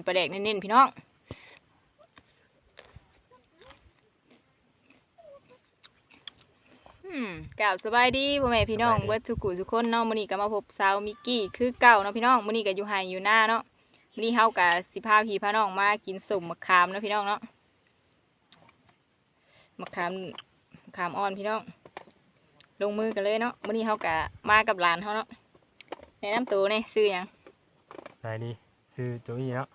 ປາແດກເນັ້ນໆ ພີ່ນ້ອງ. ອືມ ກາບສະບາຍດີພໍ່ແມ່ພີ່ນ້ອງ ສະບາຍດີ ເບິດສູ່ຜູ້ສູ່ຄົນເນາະ. ມື້ນີ້ກໍມາພົບສາວມິກກີ້ຄືເກົ່າເນາະພີ່ນ້ອງ. ມື້ນີ້ກໍຢູ່ໄຮ່ຢູ່ນາເນາະ. ມື້ນີ້ເຮົາກໍຊິພາພີ່ພານ້ອງມາກິນສົ້ມໝາກຂາມເນາະພີ່ນ້ອງເນາະ. ໝາກຂາມ ໝາກຂາມອ່ອນພີ່ນ້ອງ. ລົງມືກັນເລີຍເນາະ. ມື້ນີ້ເຮົາກະມາກັບຫຼານເຮົາເນາະ. ແນະນຳໂຕແດ່ ຊື່ຫຍັງ? ສະບາຍດີ ຊື່ໂຈອີເນາະ.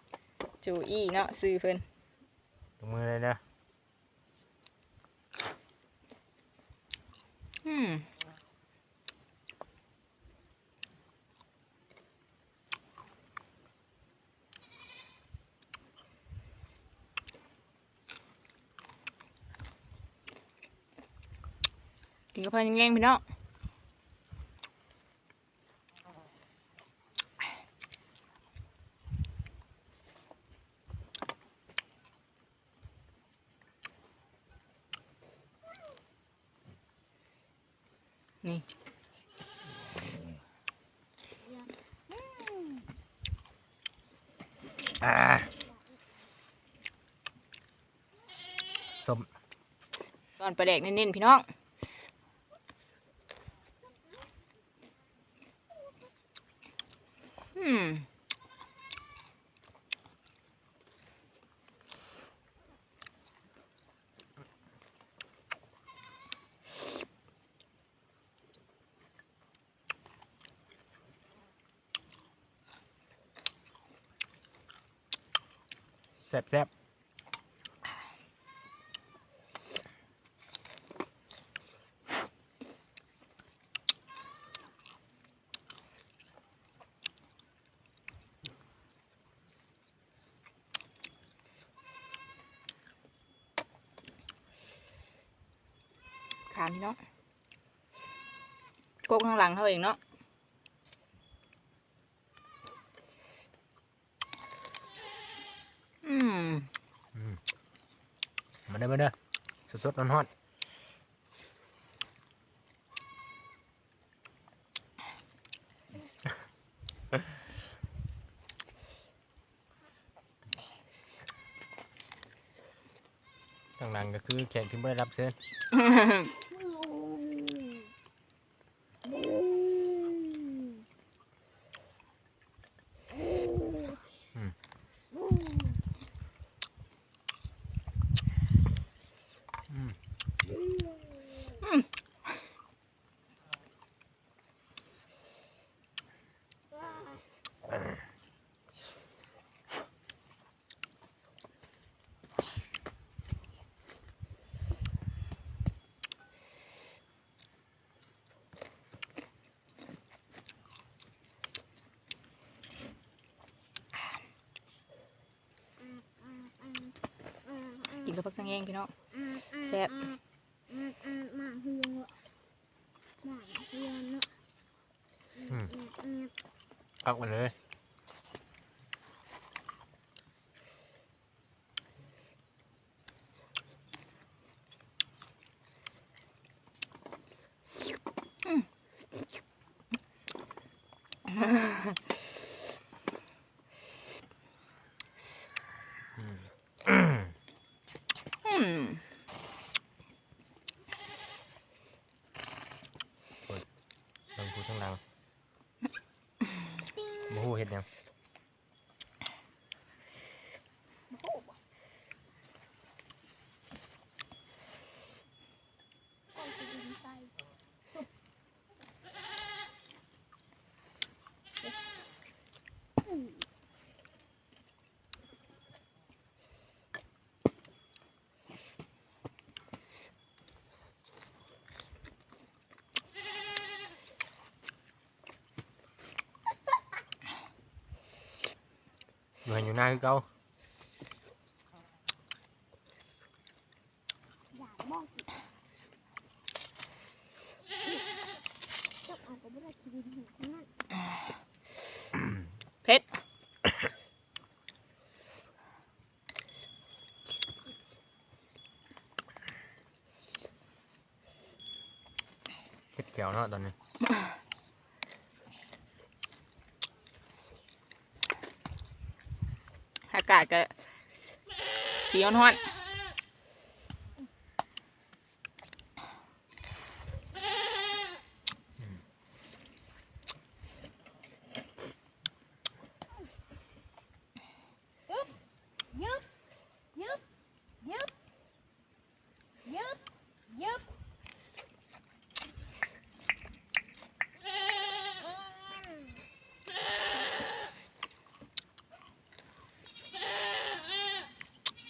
ໂຈອີເນາະ ຊື່ເພິ່ນ. ລົງມືເລີຍເດີ. ອືມ. ກິນກັບເຂົ້າແລງໆ ພີ່ນ້ອງ. ນີ້ ອ່າ ສົ້ມ ຕອນປາແດກເນັ້ນໆ ພີ່ນ້ອງ. ອືມ. ແຊບໆ. ຂາມ ພີ່ນ້ອງ ກົກທາງຫຼັງເຮົາເອງເນາະ. ອືມ ອືມ ມາເດີ ມາເດີ ສົດໆ ຮ້ອນໆ. ທາງຫຼັງກໍຄືແຂກທີ່ບໍ່ໄດ້ຮັບເຊີນ. ອືມ ອືມ. ກິນກັບຜັກສະແງງ ພີ່ນ້ອງ ແຊບ. ອືມ ຄັກໄປເລີຍ. ອືມ ອືມ ເບິ່ງຜູ້ທາງຫຼັງ ບໍ່ຮູ້ເຮັດຫຍັງ. ຢູ່ໄຮ່ຢູ່ນາຄືເກົ່າ. ເຜັດ. ເຮັດແຂ້ວເນາະຕອນນີ້. ອາກາດກະສີຮ້ອນໆ.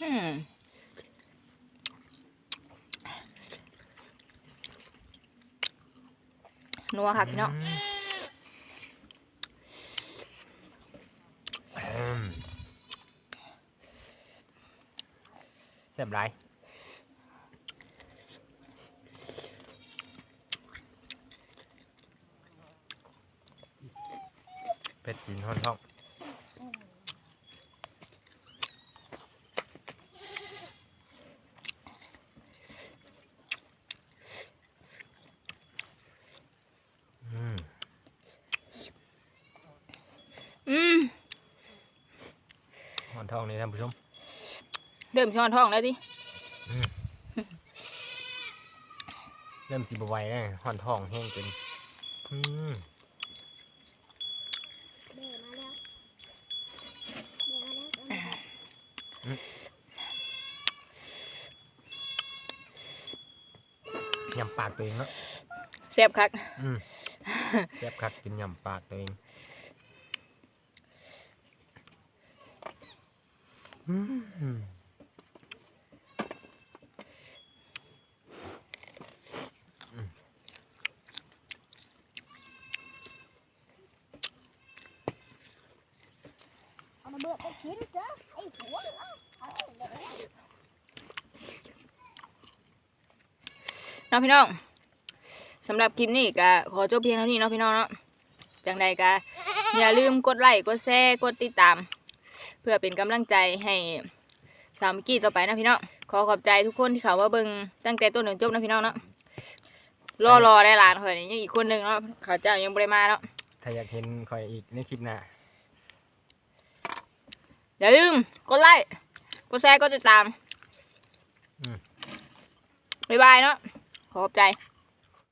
ອືມ ນົວຄັກພີ່ນ້ອງ. ອືມ ແຊບຫຼາຍ. ເຜັດຈີນຮ້ອນທ້ອງ. ອືມ ອືມ ຮ້ອນທ້ອງນີ້ທ່ານຜູ້ຊົມ ເລີ່ມຊິຮ້ອນທ້ອງແລ້ວຕິ. ອືມ ເລີ່ມຊິບໍ່ໄຫວແລ້ວ ຮ້ອນທ້ອງແຮງເກີນ. ອືມ ຫຍ້ຳປາກຕົວເອງເນາະ. ແຊບຄັກ. ອືມ ແຊບຄັກ ຈົນຫຍ້ຳປາກຕົວເອງ. ອືມ ເອົາລະເບີດໄປກິນເດີ້ ໄອ້ຫົວ. ເນາະພີ່ນ້ອງ ສຳລັບຄລິບນີ້ກະຂໍຈົບພຽງເທົ່ານີ້ເນາະພີ່ນ້ອງເນາະ. ຈັ່ງໃດກະຢ່າລືມກົດໄລ້ ກົດແຊ ກົດຕິດຕາມ ເພື່ອເປັນກຳລັງໃຈໃຫ້ສາວມິກກີ້ຕໍ່ໄປເນາະພີ່ນ້ອງ. ຂໍຂອບໃຈທຸກຄົນທີ່ເຂົ້າມາເບິ່ງຕັ້ງແຕ່ຕົ້ນຈົນຈົບເນາະພີ່ນ້ອງເນາະ. ລໍໆ ໄດ້ຫຼານຂ້ອຍນີ້ ຍັງອີກຄົນໜຶ່ງເນາະ ເຂົາເຈົ້າຍັງບໍ່ໄດ້ມາເນາະ. ຖ້າຢາກເຫັນຂ້ອຍອີກໃນຄລິບໜ້າ ຢ່າລືມກົດໄລ້ ກົດແຊ ກົດຕິດຕາມ. ອືມ ບາຍບາຍເນາະ ຂໍຂອບໃຈ.